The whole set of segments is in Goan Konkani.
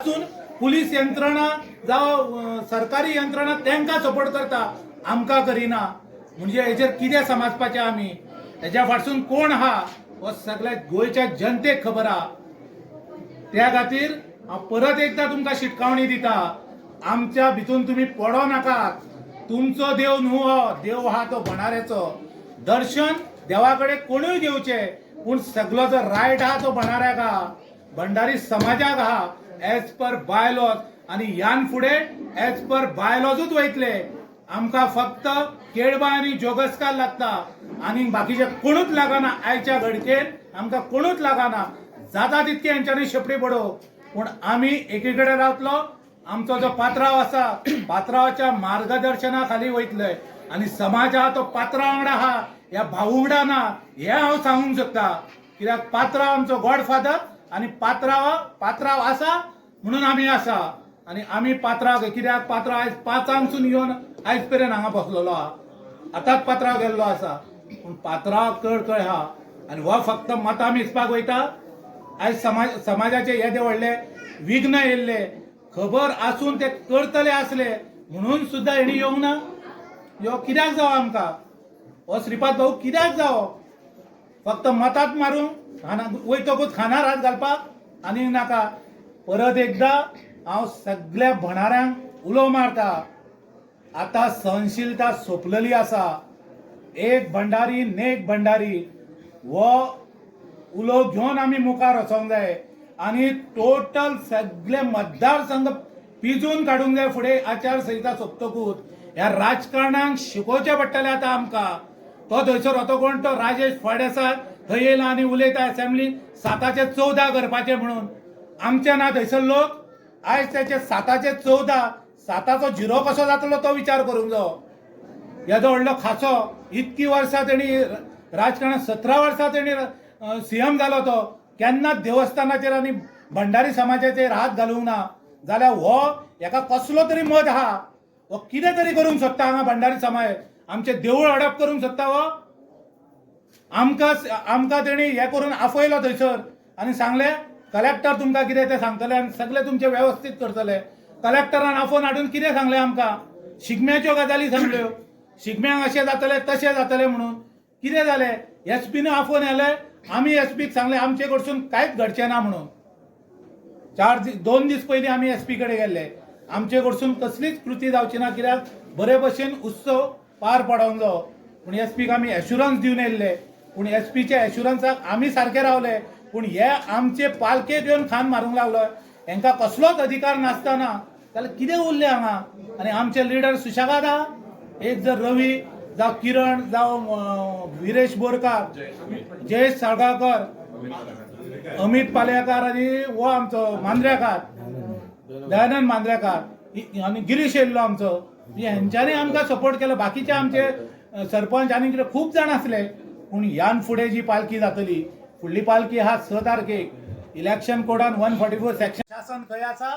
आसून पुलीस यंत्रणा जावं सरकारी यंत्रणा तांकां सपोर्ट करता, आमकां करिना. म्हणजे हेजेर कितें समजपाचें आमी? हेज्या फाटसून कोण आहा हो सगळ्या गोंयच्या जनतेक खबर आहा. त्या खातीर हांव परत एकदां तुमकां शिटकावणी दिता, आमच्या भितून तुमी पडो नाकात. तुमचो देव न्हू हो, देव आहा तो भंडाऱ्याचो. दर्शन देवा कडेन कोणूय घेवचें, पूण सगलो जो रायट आहा तो भंडाऱ्याक आहा, भंडारी समाजाक आहा, एज पर बायलॉज. आनी ह्यान फुडें एज पर बायलॉजूच वयतले. आमकां फक्त केळबा आनी जोगस्कार लागता आनी बाकीचे कोणूच लागना. आयच्या घडकेन आमकां कोणूच लागना. जाता तितके हेंच्यांनी शेपडी बडोव, पूण आमी एकी कडेन रावतलो. आमचो जो पात्रांव आसा, पात्रांवाच्या मार्गदर्शना खाली वयतले आनी समाज आहा तो पात्रांव वांगडा आहा, ह्या भाऊ वांगडा ना, हें हांव सांगूंक शकता. कित्याक पात्रांव आमचो गॉडफादर आनी पात्रांव पात्रांव आसा म्हणून आमी आसा. आनी आमी पात्रांव, कित्याक पात्रांव आयज पांचांकसून येवन आयज मेरेन हांगा बसलेलो आहा. आतांच पात्रांव गेल्लो आसा, पूण पात्रांव कळकळ आहा आनी हो फक्त मतां मेजपाक वयता. आयज समाजाचे येदे व्हडले विघ्न येयल्ले खबर आसून ते करतले आसले म्हणून सुद्दां हेणी येवंक ना. यो कित्याक जावो आमकां हो श्रीपाद भाऊ? कित्याक जावो? फक्त मतात मारूंक, खाना वयतकूच खानार हात घालपाक आनी नाका. परत एकदां हांव सगल्या भणाऱ्यांक उलो मारता, आतां सहनशीलता सोंपलेली आसा. एक भंडारी नेक भंडारी हो उलो घेवन आमी मुखार वचोंक जाय आनी टोटल सगळे मतदारसंघ पिजून काडूंक जाय. फुडें आचारसंहिता सोंपतकूच ह्या राजकारणाक शिकोवचें पडटलें आतां आमकां. तो थंयसर तो कोण तो राजेश फळदेसाय थंय येयला आनी उलयता असेंब्लीन 7चे 14 करपाचें म्हणून. आमचे ना थंयसर लोक. आयज तेचे 7चे 14, साताचो झिरो कसो जातलो तो विचार करूंक जावो. येदो व्हडलो खासो, इतकी वर्सां तेणी राजकारणात, 17 वर्सां तेणी सीएम जालो, तो केन्नाच देवस्थानाचेर आनी भंडारी समाजाचेर हात घालूंक ना. जाल्यार हो हेका कसलो तरी मद आहा. हो कितें तरी करूंक सोदता हांगा. भंडारी समाज आमचें देवूळ हडप करूंक सोदता हो. आमकां आमकां तेणी हें करून आफयलो थंयसर आनी सांगलें, कलेक्टर तुमकां कितें तें सांगतले आनी सगळें तुमचें वेवस्थीत करतले. कलेक्टरान आफोवन हाडून कितें सांगलें आमकां? शिगम्याच्यो गजाली सांगल्यो, शिगम्यांक अशें जातलें तशें जातलें म्हणून. कितें जालें? एसपीन आफोवन येले. आमी एसपीक सांगलें, आमचे कडसून कांयच घडचें ना म्हणून. 4 दीस, 2 दीस पयलीं आमी एसपी कडेन गेल्ले. आमचे कडसून कसलीच कृती जावची ना, कित्याक बरे भशेन उत्सव पार पडोंक जावो. पूण एसपीक आमी एश्युरन्स दिवन येयल्ले. पूण एसपीच्या एश्युरन्साक आमी सारके रावले, पूण हे आमचे पालकेक येवन खान मारूंक लागलो, हेंकां कसलोच अधिकार नासतना. जाल्यार कितें उरलें हांगा? आनी आमचे लिडर सुशेगाद आहा. एक जर रवी जावं किरण जावं विरेश बोरकार, जयेश साळगांवकर, अमित पालयेकार आनी हो आमचो मांद्रेकार, दयानंद मांद्रेकार आनी गिरीश येयल्लो आमचो, हेंच्यांनी आमकां सपोर्ट केलो. बाकीचे आमचे सरपंच आनी कितें खूब जाण आसले. पूण ह्यान फुडें जी पालखी जातली, फुडली पालखी आहा 6 तारखेक, इलेक्शन कोडान 144 सेक्शन, शासन खंय आसा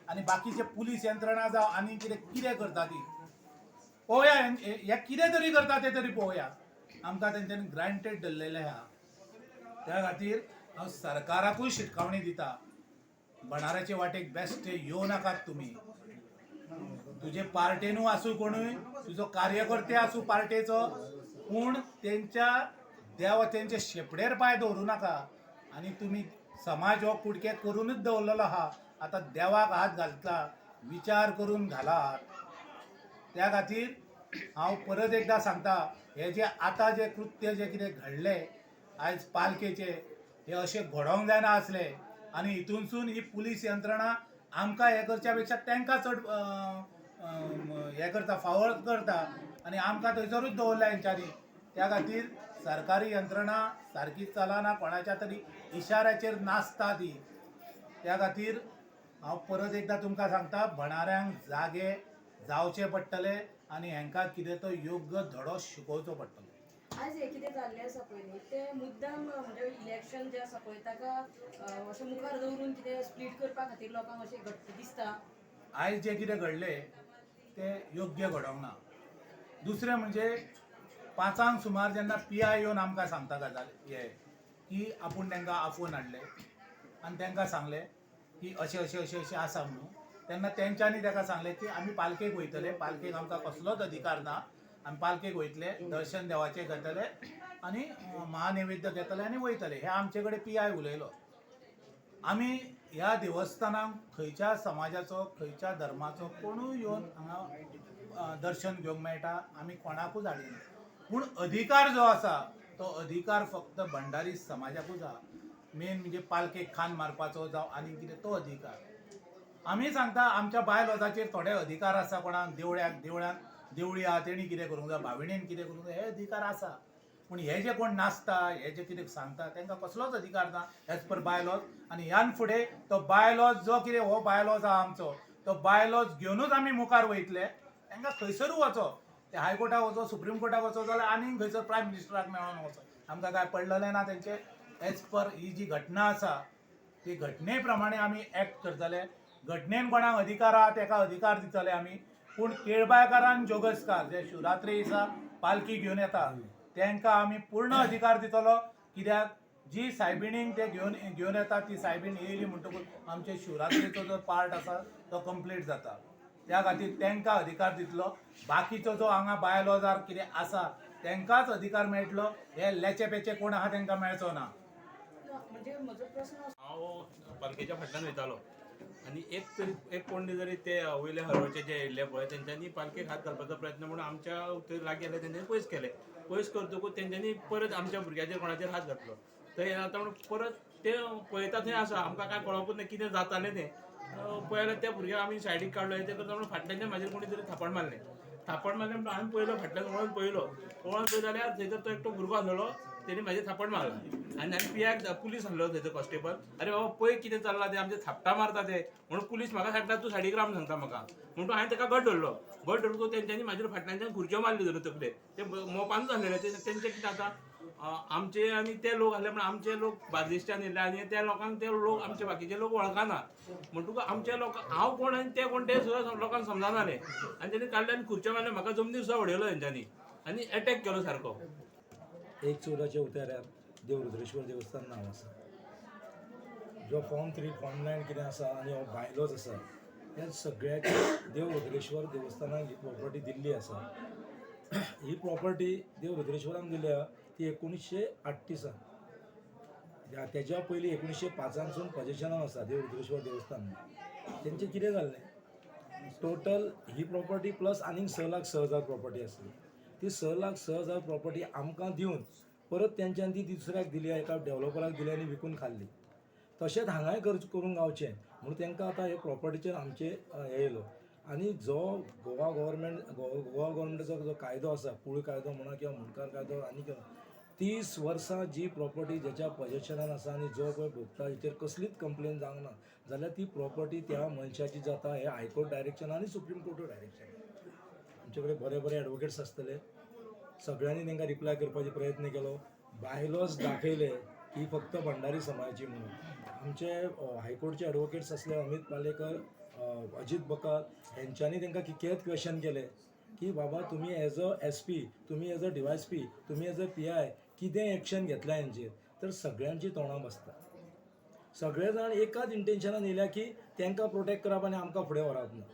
आनी बाकीचे पुलीस यंत्रणा जावं आनी कितें कितें करता ती पळोवया. हे कितें तरी करता ते तरी पळोवया. आमकां तेंच्यांनी ग्रांटेड धरलेलें आहा. त्या खातीर हांव सरकाराकूय शिटकावणी दिता, भंडाऱ्याचे वाटेक बेश्टे येवं नाकात तुमी. तुजे पार्टेनू आसूं कोणूय, तुजो कार्यकर्ते आसूं पार्टेचो, पूण तेंच्या देवा तेंच्या शेपडेर पांय दवरूं नाका. आनी तुमी समाज हो कुडके करूनच दवरलेलो आहा. आतां देवाक हात घालता, विचार करून घालात. त्या खातीर हांव परत एकदां सांगता, हे जे आतां जे कृत्य जे कितें घडलें आयज पालखेचें, हे अशें घडोवंक जायना आसलें. आनी हितूनसून ही पुलीस यंत्रणा आमकां हें करच्या पेक्षा तांकां चड हें करता, फावळ करता आनी आमकां थंयसरूच दवरला हेंच्यांनी. त्या खातीर सरकारी यंत्रणा सारकी चलना, कोणाच्या तरी इशाऱ्याचेर नाचता ती. त्या खातीर हांव परत एकदां तुमकां सांगता, भणाऱ्यांक जागे जावचे पडटले आनी हेंकां कितें तो योग्य धडो शिकोवचो पडटलो. आज हें कितें जाल्लें आसा पळय न्ही, तें मुद्दाम, म्हणजे इलेक्शन जें आसा पळय ताका अशें मुखार दवरून कितें स्प्लीट करपा खातीर लोकांक अशें घडटा दिसता? आयज जें कितें घडलें तें योग्य घडोवंक ना. दुसरें म्हणजे 5 सुमार जेन्ना पी I येवन आमकां सांगता गजाल हे की आपूण तांकां आफोवन हाडले आनी तांकां सांगलें की की अशें अशें अशें अशें आसा म्हणून. तेन्ना तेंच्यांनी ताका सांगलें की आमी पालखेक वयतले, पालखेक आमकां कसलोच अधिकार ना, आमी पालखेक वयतले, दर्शन देवाचें घेतले आनी महानैवेद्य घेतले आनी वयतले. हे आमचे कडेन पी I उलयलो. आमी ह्या देवस्थानाक खंयच्या समाजाचो खंयच्या धर्माचो कोणूय येवन हांगा दर्शन घेवंक मेळटा, आमी कोणाकूच हाडिना. पूण अधिकार जो आसा तो अधिकार फक्त भंडारी समाजाकूच आहा. मेन म्हणजे पालखेक खान मारपाचो जावं आनी कितें तो अधिकार. आमी सांगता आमच्या बायलॉजाचेर थोडे अधिकार आसा, कोणाक देवळ्याक देवळान देवळी आहा तेणी कितें करूंक जाय, भाविणीन कितें करूंक जाय, हे अधिकार आसा. पूण हे जे कोण नाचता हे जे कितें सांगता तांकां कसलोच अधिकार ना एज पर बायलॉज. आनी ह्यान फुडें तो बायलॉज जो कितें हो बायलॉज आहा आमचो तो बायलॉज घेवनूच आमी मुखार वयतले. तांकां खंयसरूय वचो, ते हायकोर्टाक वचो, सुप्रीम कोर्टाक वचो, जाल्यार आनीक खंयसर प्रायम मिनिस्टराक मेळोन वचो, आमकां कांय पडलेलें ना तेंचे. एज पर ही जी घटना आसा ती घटने प्रमाणे आमी एक्ट करतले. घटनेन कोणाक अधिकार आहा तेका अधिकार दितले आमी. पूण केळबायकारान जोगसकार जे शिवरात्रे दिसा पालखी घेवन येता तेंकां आमी पूर्ण अधिकार दितलो. कित्याक जी सायबिणींक ते घेवन घेवन येता ती सायबीण येयली म्हणटकूच आमचे शिवरात्रेचो जो पार्ट आसा तो कंप्लीट जाता. त्या खातीर तेंकां अधिकार दितलो. बाकीचो जो हांगा बायलोजार कितें आसा तेंकांच अधिकार मेळटलो. हे लेचे पेचे कोण आहा तेंकां मेळचो ना. ना, म्हणजे म्हजो प्रस्न असो हांव पालखेच्या फाटल्यान वयतालो आनी एक तरी एक कोण तरी ते वयले हरवळचे जे येयल्ले पळय तेंच्यांनी पालखेक हात घालपाचो प्रयत्न म्हणून आमच्या थंय लागीं आसले तेंच्यांनी पयस केले. पयस करतकूच तेंच्यांनी परत आमच्या भुरग्याचेर कोणाचेर हात घातलो. थंय आतां म्हणून परत ते पळयता थंय आसा आमकां कांय कळपूच ना कितें जातालें तें. पळयल्यार त्या भुरग्याक आमी सायडीक काडलो. तें करता म्हणून फाटल्यान म्हाजेर कोणी तरी थापण मारलें. थापण मारलें म्हणून आमी पळयलो फाटल्यान वळोन पळयलो. वळोन पळयलो जाल्यार थंयसर तो एकटो भुरगो आसलेलो तेणी म्हाजेर थापण मारला. आनी आनी पियाक पुलीस आसलो थंयसर कॉन्स्टेबल, अरे बाबा पळय कितें चल्लां तें, आमचे थापटां मारता ते म्हणून पुलीस म्हाका सांगता तूं सायडीक राव सांगता म्हाका. म्हणटून हांवें ताका घट धरलो. घट धरलो तेंच्यांनी म्हाजेर फाटल्यानच्यान खुर्च्यो मारल्यो धरून तकलेर. ते मोपानूच आसलेले ते तेंचे कितें आतां आमचे आनी ते लोक आसले म्हण आमचे लोक बार्देसच्यान येयल्ले आनी त्या लोकांक ते लोक आमचे बाकीचे लोक वळखना. म्हणटकूच आमचे लोक हांव कोण आनी ते कोण ते सुद्दां लोकांक समजना जालें. आनी तेणी काडले आनी खुर्च्यो मारल्यो म्हाका जमनीर सुद्दां उडयलो तेंच्यांनी आनी एटॅक केलो सारको. एक चौदाच्या उताऱ्यार देव रुद्रेश्वर देवस्थान नांव आसा. जो फॉर्म 3 फॉर्म 9 कितें आसा आनी हो बायलोज आसा ह्या सगळ्याचे देव रुद्रेश्वर देवस्थानाक ही प्रॉपर्टी दिल्ली आसा. ही प्रॉपर्टी देव रुद्रेश्वरान दिल्या ती 1938. तेज्या पयलीं 1905 पजेशनान आसा देव रुद्रेश्वर देवस्थान. तेंचें कितें जाल्लें टोटल ही प्रॉपर्टी प्लस आनीक 6,06,000 प्रॉपर्टी आसली. ती 6,06,000 प्रॉपर्टी आमकां दिवन परत तेंच्यान ती दुसऱ्याक दिली, एका डेवलॉपराक दिली आनी विकून खाल्ली. तशेंच हांगाय करूंक गावचें म्हणून तांकां आतां हे प्रॉपर्टीचेर आमचे हे येयलो. आनी जो गोवा गव्हर्मेंट गोवा गव्हर्मेंटाचो जो कायदो आसा, कूळ कायदो म्हणा किंवा मुंडकार कायदो आनी किंवा 30 वर्सां जी प्रॉपर्टी ज्याच्या पजेशनान आसा आनी जो पळय भोगता हेचेर कसलीच कंप्लेन जावंक ना जाल्यार ती प्रॉपर्टी त्या मनशाची जाता. हे हायकोर्ट डायरेक्शन आनी सुप्रीम कोर्ट डायरेक्शन. आमचे कडेन बरे बरे एडवोकेट्स आसतले, सगळ्यांनी तांकां रिप्लाय करपाचे प्रयत्न केलो. बायलॉज दाखयले की फक्त भंडारी समाजाची म्हणून. आमचे हायकोर्टचे एडवोकेट्स आसले अमीत पालेकर, अजीत बकाल हेंच्यांनी तांकां कितकेच क्वेश्चन केले की बाबा तुमी एज अ एस पी, तुमी एज अ डीवायएसपी, तुमी एज अ पीआय कितें एक्शन घेतल्या हेंचेर. तर सगळ्यांची तोंडां बसता. सगळे जाण एकाच इंटेन्शनान येयल्या की तांकां प्रोटेक्ट करप आनी आमकां फुडें व्हरप ना,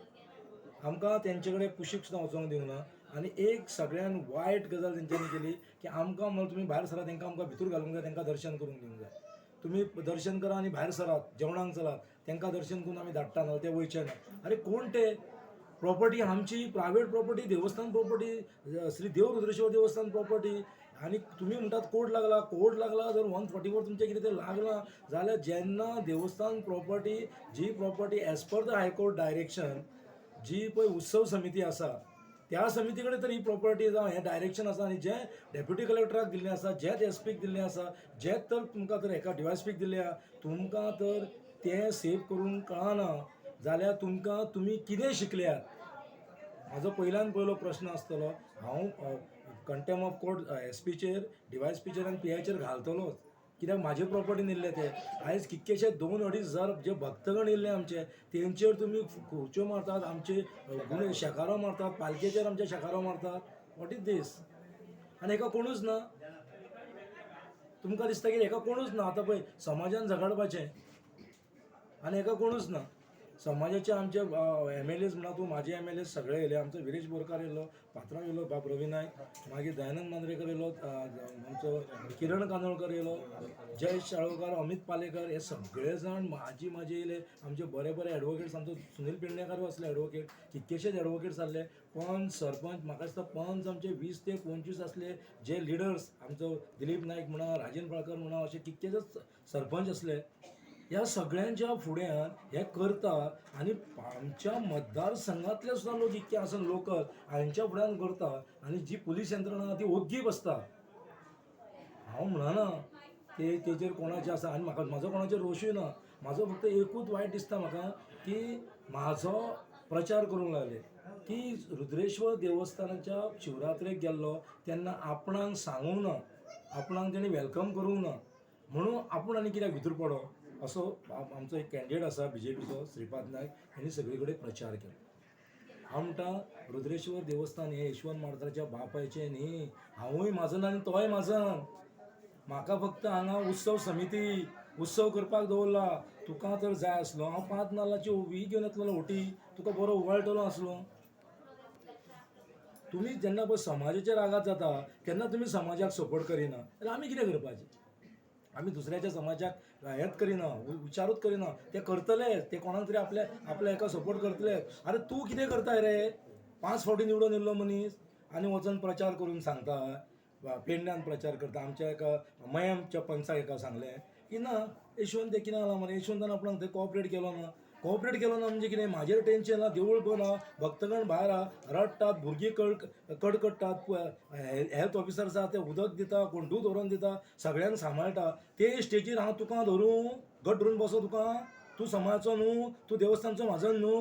आमकां तेंचे कडेन कुशीक सुद्दां वचोंक दिवंक ना. आनी एक सगळ्यान वायट गजाल तेंच्यांनी केली की आमकां म्हणून तुमी भायर सरात, तांकां आमकां भितर घालूंक जाय, तांकां दर्शन करूंक दिवंक जाय. तुमी दर्शन करा आनी भायर सरात, जेवणाक चलात, तांकां दर्शन करून आमी धाडटा ना ते वयचे ना. अरे कोण ते? प्रॉपर्टी आमची प्रायवेट प्रॉपर्टी, देवस्थान प्रॉपर्टी, श्री देव रुद्रेश्वर देवस्थान प्रॉपर्टी. आनी तुमी म्हणटात कोड लागला, कोड लागला जर 144 तुमचें कितें तें लागलां जाल्यार जेन्ना देवस्थान प्रॉपर्टी जी property as per the high court direction जी पळय उत्सव समिती आसा त्या समिती कडेन तर ही प्रॉपर्टी जावं हें डायरेक्शन आसा. आनी जें डेप्युटी कलेक्टराक दिल्लें आसा, जेच एस पीक दिल्लें आसा, जेच तर तुमकां तर एका डीवायएसपीक दिल्लें आहा, तुमकां तर तें सेव करूंक कळना जाल्यार तुमकां तुमी कितें शिकल्यात? म्हाजो पयल्यान पयलो प्रश्न आसतलो. हांव कंटेम ऑफ कोर्ट एस पीचेर, डीवायएसपीचेर आनी पीआयचेर घालतलोच, कित्याक म्हाजे प्रॉपर्टीन येयल्ले ते. आयज कितकेशे 2-2.5 हजार जे भक्तगण येयल्ले आमचे तेंचेर तुमी खुर्च्यो मारतात, आमचे गुणे शेकारो मारतात, पालखेचेर आमचे शेकारो मारतात. What is these? आनी हेका कोणूच ना. तुमकां दिसता की हेका कोणूच ना. आतां पळय समाजान झगडपाचें. आनी हेका कोणूच ना. समाजाचे आमचे एम एल एज म्हणा तूं, म्हाजे एम एल ए सगळे येयले. आमचो विरेश बोरकार येयलो, पात्रांव येयलो, बाब रवी नायक, मागीर दयानंद मांद्रेकर येयलो, आमचो किरण कांदोळकर येयलो, जयेश साळोकर, अमित पालेकर, हे सगळे जाण म्हाजी म्हाजे येयले. आमचे बरे बरे एडवोकेट्स, आमचो सुनील पेडणेकर आसले एडवोकेट, कितकेशेच एडवोकेट्स आसले. पंच सरपंच, म्हाका दिसता पंच आमचे 20 ते 25 आसले जे लिडर्स, आमचो दिलीप नायक म्हणा, राजेंद्र पाळकर म्हणा, अशे कितकेशेच सरपंच आसले. ह्या सगळ्यांच्या फुड्यान हे करता आनी आमच्या मतदारसंघातले सुद्दां लोक इतके आसा लोकल हांच्या फुड्यान करता आनी जी पुलीस यंत्रणा आहा ती ओग्गी बसता. हांव म्हणना ते तेजेर कोणाचें आसा आनी म्हाका म्हाजो कोणाचेर रोशूय ना. म्हाजो फक्त एकूच वायट दिसता म्हाका की म्हाजो प्रचार करूंक लागले की रुद्रेश्वर देवस्थानाच्या शिवरात्रेक गेल्लो तेन्ना आपणाक सांगूंक ना, आपणाक तेणी welcome करूंक ना म्हणून आपूण आनी कित्याक भितर पडो असो आमचो एक कॅन्डिडेट आसा बीजेपीचो श्रीपाद नायक हेणी सगळे कडेन प्रचार केलो. हांव म्हणटा रुद्रेश्वर देवस्थान हें यशवंत माडकराच्या बापायचें न्ही, हांवूय म्हाजन आनी तोय म्हाजन. म्हाका फक्त हांगा उत्सव समिती उत्सव करपाक दवरला. तुका तर जाय आसलो हांव 5 नाल्लाची ही घेवन येतलो होटी, तुका बरो उवाळटलो आसलो. तुमी जेन्ना पळय समाजाचेर आघात जाता तेन्ना तुमी समाजाक सपोर्ट करिना जाल्यार आमी कितें करपाचें? आमी दुसऱ्याच्या समाजाक हेंच करिना, विचारूच करिना. ते करतले, ते कोणाक तरी आपल्या आपल्या हेका सपोर्ट करतले. आरे तूं कितें करताय रे? 5 फावटी निवडून येयल्लो मनीस आनी वचोन प्रचार करून सांगता, पेडण्यान प्रचार करता. आमच्या एका मयमच्या पंचाक एका सांगलें की ना यशवंत तें कितें जालां मरे, यशवंतान आपणाक थंय कॉपरेट केलो ना. कॉपरेट केलो ना म्हणजे कितें, म्हाजेर टेंशन ना, देवूळ बंद आहा, भक्तगण भायर आहा, रडटात, भुरगीं कडकडटात, हेल्थ ऑफिसर आसा ते उदक दिता, कोण दूद व्हरोन दिता, सगळ्यांक सांबाळटा. ते स्टेजीर हांव तुका धरूं, घट धरून बसो तुका, तूं समाजाचो न्हू, तूं देवस्थानचो म्हाजन न्हू.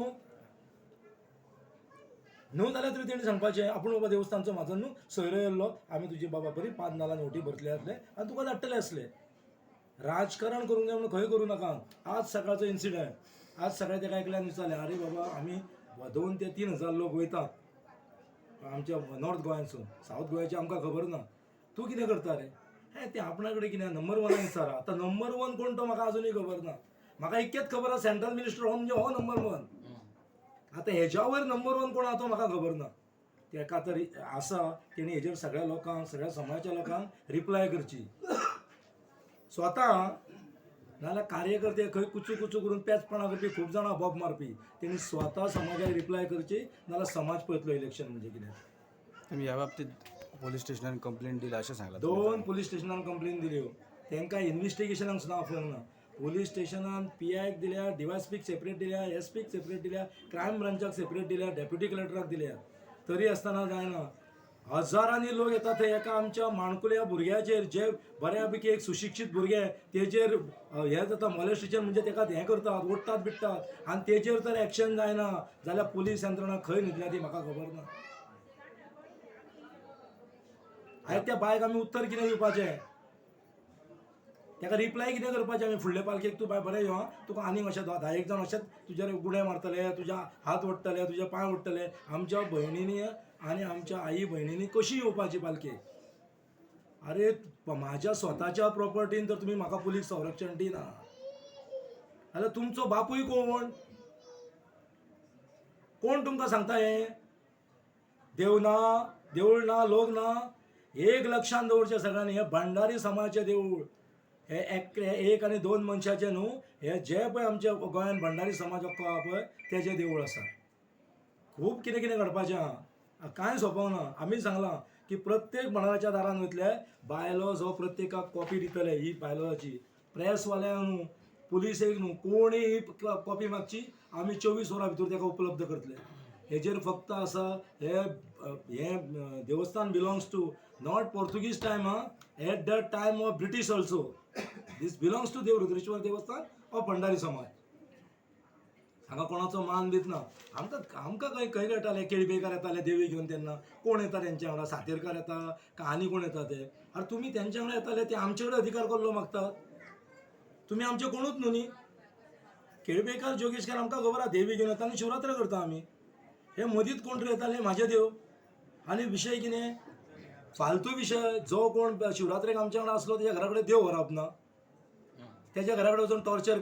न्हू जाल्यार तरी तेणी सांगपाचें आपूण बाबा देवस्थानचो म्हाजन न्हू, सोयरो येयल्लो, आमी तुजी बाबा बरी 5 नाल्लान होटी भरतले आसले आनी तुका धाडटले आसले. राजकारण करूंक जाय म्हणून खंय करूं नाका. आज सकाळचो इन्सिडंट, आज सकाळी तेका एकल्यान विचारलें, आरे बाबा आमी 2 ते 3 हजार लोक वयतात आमच्या नॉर्थ गोंयांसून, सावथ गोंयाची आमकां खबर ना, तूं कितें करता रे? हे ते आपणा कडेन कितें नंबर वनाक विचारा. आतां नंबर 1 कोण तो म्हाका आजुनूय खबर ना. म्हाका इतकेंच खबर आसा सेंट्रल मिनिस्टर हो म्हणजे हो नंबर 1. आतां हेज्या वयर नंबर 1 कोण आहा तो म्हाका खबर ना. तेका तरी आसा तेणी हेजेर सगळ्या लोकांक, सगळ्या समाजाच्या लोकांक रिप्लाय करची स्वता. नाजाल्यार कार्यकर्ते खंय कुचू कुचू करून पेचपणां करपी खूब जाणां, बोब मारपी, तेणी स्वता समाजाक रिप्लाय करची, नाजाल्यार समाज पळयतलो इलेक्शन म्हणजे कितें. तुम्ही ह्या बाबतीत पोलीस स्टेशनान कंप्लेंट दिली अशें सांगलां. 2 पोलीस स्टेशनान कंप्लेन दिल्यो, तांकां इन्वेस्टिगेशनाक सुद्दां आफोवंक ना. पोलीस स्टेशनान पी आयक दिल्या, डीवायएसपीक सेपरेट दिल्या, एसपीक सेपरेट दिल्या, क्रायम ब्रांचाक सेपरेट दिल्या, डेप्युटी कलेक्टराक दिल्या, तरी आसतना जायना. हजारांनी लोक येतात थंय. एका आमच्या माणकुल्या भुरग्याचेर, जे बऱ्यापैकी एक सुशिक्षीत भुरगे, तेजेर हें जाता मॉलेस्टेशन, म्हणजे तेका हें करतात, ओडटात बिडटात आनी तेजेर तर एक्शन जायना जाल्यार पुलीस यंत्रणा खंय न्हिदल्या ती म्हाका खबर ना. आनी त्या बायक आमी उत्तर कितें दिवपाचें, ताका रिप्लाय कितें करपाचें आमी फुडले पालखेक? तूं बाय बरें यो, तुका आनीक अशें 10 एक जाण अशेंच तुजेर गुडे मारतले, तुज्या हात ओडटले, तुजे पांय ओडटले. आमच्या भयणींनी आनी आमच्या आई भयणींनी कशी येवपाची पालखेक? आरे म्हाज्या स्वताच्या प्रॉपर्टीन तर तुमी म्हाका पुलीस संरक्षण दिना जाल्यार तुमचो बापूय कोण? कोण तुमकां सांगता हें? देव ना, देवूळ ना, लोक ना. एक लक्षान दवरचें सगळ्यांनी, हें भंडारी समाजाचें देवूळ, हे एक आनी 2 मनशाचें न्हू, हे जे पळय आमच्या गोंयान भंडारी समाज अख्खो आहा पळय तेजें देवूळ आसा. खूब कितें कितें घडपाचें आहा, कांय सोंपोंक ना. आमी सांगलां की प्रत्येक भंडाराच्या दारान वयतले, बायलो जो प्रत्येकाक कॉपी दितले ही बायलोची, प्रेसवाल्यांक न्हू, पुलिसेक न्हू, कोणी ही कॉपी मागची आमी 24 वरां भितर ताका उपलब्ध करतले. हेजेर फक्त आसा हे हें देवस्थान belongs to not Portuguese time आं, at the time of British also this belongs to Dev Rudreshwar Devasthan of Bhandari Samaj. हांगा कोणाचो मान बीत ना. आमकां आमकां खंय खंय कळटालें केळबेकार येताले देवी घेवन तेन्ना कोण येता तेंच्या वांगडा, सातेरकार येता का आनी कोण येता ते? आरे तुमी तेंच्या वांगडा येताले ते आमचे कडेन अधिकार कसलो मागतात? तुमी आमचे कोणूच न्हू न्ही. केळबेकार जोगेशकार आमकां खबर आहा, देवी घेवन येता आनी शिवरात्र करता आमी. हे मदींच कोण तरी येताले म्हाजे देव. आनी विशय कितें फालतू विशय, जो कोण शिवरात्रेक आमच्या वांगडा आसलो तेज्या घरा कडेन देव व्हरप ना, तेज्या घरा कडेन वचून टॉर्चर